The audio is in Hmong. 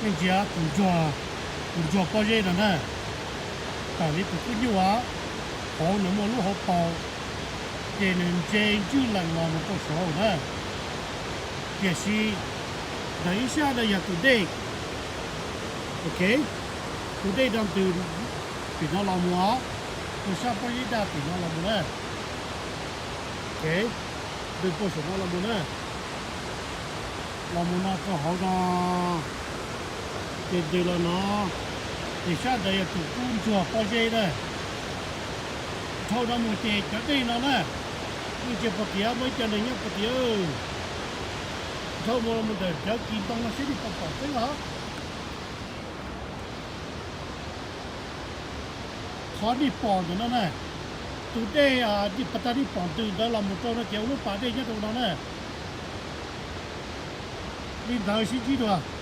Nej ntsia tus ntsuag, tus ntsuag pob zeb no na, tawm li tus kub nyuj os, hauv nws muaj lub hauv paus, ces nws ntse ntswj lees los mus rau saud na. Tiam sis ntawm ib sab ntawd yog tus dej. Ok, tus dej rau ntws tim no los mus os, tus sab pob zeb daj tim no los mus na. Ok, ntws puag saum no los mus na, los mus no rau hauv no, ces ntws los no, ces sab ntawd yog tus kub ntsuag pob zeb na. Dhau no mus ces cov dej no na, yeej tsis pom tias muaj ib co neeg nyob puag tim. Dhau mus los mus ntawm cov kis ntoo no seb nej puas pom tseeb os. Qhov nej pom ntawm no na, tus dej, pas tag nej pom ntws ntawd los mus rau no ces ua lub pas dej nyob rau no na. Li ntawd sib ntsib dua.